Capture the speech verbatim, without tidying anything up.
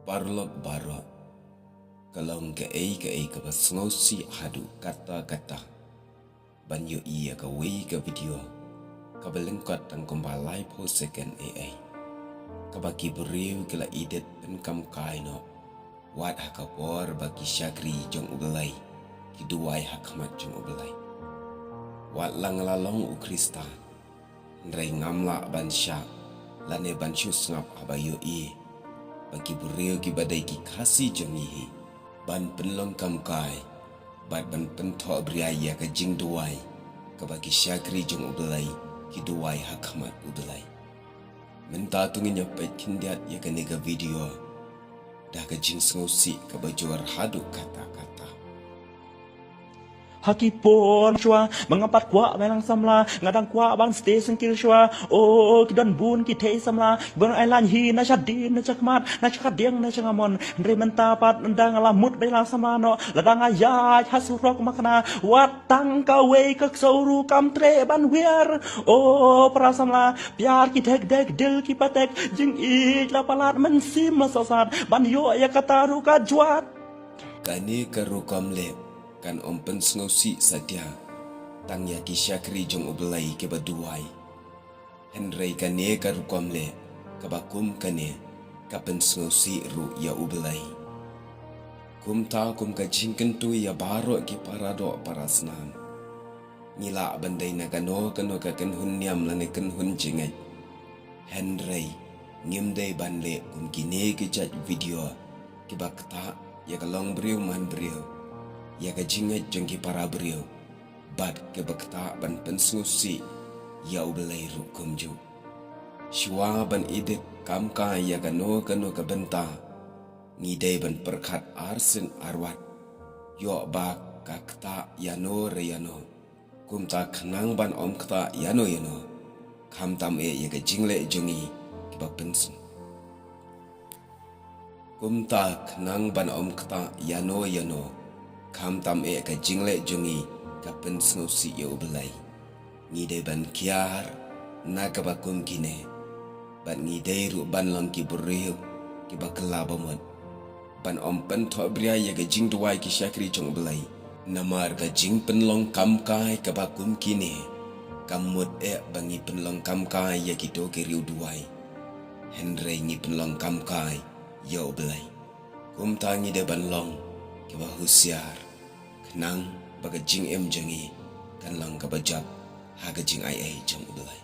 Paralok baroh, ka long kaei kaei kaba sngewsih haduh katta katta ban ïohi ïa kawei ka video kaba lyngkot tang kumba laiphew second eiei, kaba ki briew ki la edit pynkhamkai noh wat ha ka por ba ki shakri jong U Blei ki duwai ha khmat jong U Blei. Wat la nga la long u Khristan, hynrei ngam lah ban shah lane ban shu sngap haba ïohi ba ki briew kiba dei ki Khasi jong ngi hi ban pynlong kamkai bad ban pynthohbria ïa ka jingduwai kaba ki shakri jong U Blei ki duwai ha khmat U Blei. Mynta to ngin ïa peit khyndiat ïa kane ka video da ka jingsngewsih kaba jur haduh katta katta. Ha ki por shuwa ba ngam pat kwah ban nang samla, nga dang kwah ban stay sngewsih shuwa. O ki don bun ki thei samla, bun ai lain hi na shadien na shakhmat, na shadiang na shangamon. Hynrei mynta pat nda nga la mut ban nang samla noh, lada nga ïaid ha surok makhna, wat tang kawei ka ksew ruh kam treh ban wiar. O para samla, pyrshah ki dek dek dil ki patek, jingïeit la palat mynsiem la sasat, ban ïoh ïa kata ruh ka jwat. Kane ka rukom leh kan ym pynsngewsih satia tang ïa ki shakri jong U Blei kiba duwai. Hynrei kane ka rukom leh kaba kum kane ka pynsngewsih ruh ïa U Blei. Kumta kum ka jingkyntu ïa baroh ki paradoh parasnam, ngi lah ban dei na kano kano ka kynhun niam lane kynhun jingngeit. Hynrei ngim dei ban leh kum kine ki jait video kiba ktah ïa ka longbriew manbriew, ïa ka jingngeit jong ki parabriew, bad kiba ktah ban pynsngewsih ïa U Blei ruh kumjuh. Shuwa ban edit kamkai ïa kano kano ka bynta, ngi dei ban pyrkhat arsien arwat, ïoh ba ka ktah ïano re ïano. Kumta khnang ban ym ktah ïano ïano, khamtam eh ïa ka jingleh jong ngi kiba pynsngew. Kumta khnang ban ym ktah ïano ïano, khamtam eh ka jingleh jong ngi ka pynsngewsih ïa U Blei. Ngi dei ban kiar na kaba kum kine, bad ngi dei ruh ban long ki briew kiba kylla bamut ban ym pynthohbria ïa ka jingduwai ki shakri jong U Blei. Namar ka jingpynlong kamkai kaba kum kine kam mut eh ba ngi pynlong kamkai ïa kito ki riewduwai, hynrei ngi pynlong kamkai ïa U Blei. Kumta ngi dei ban long kiba husiar, khnang ba ka jingim jong ngi kan long kaba jop ha ka jingai ei jong U Blei.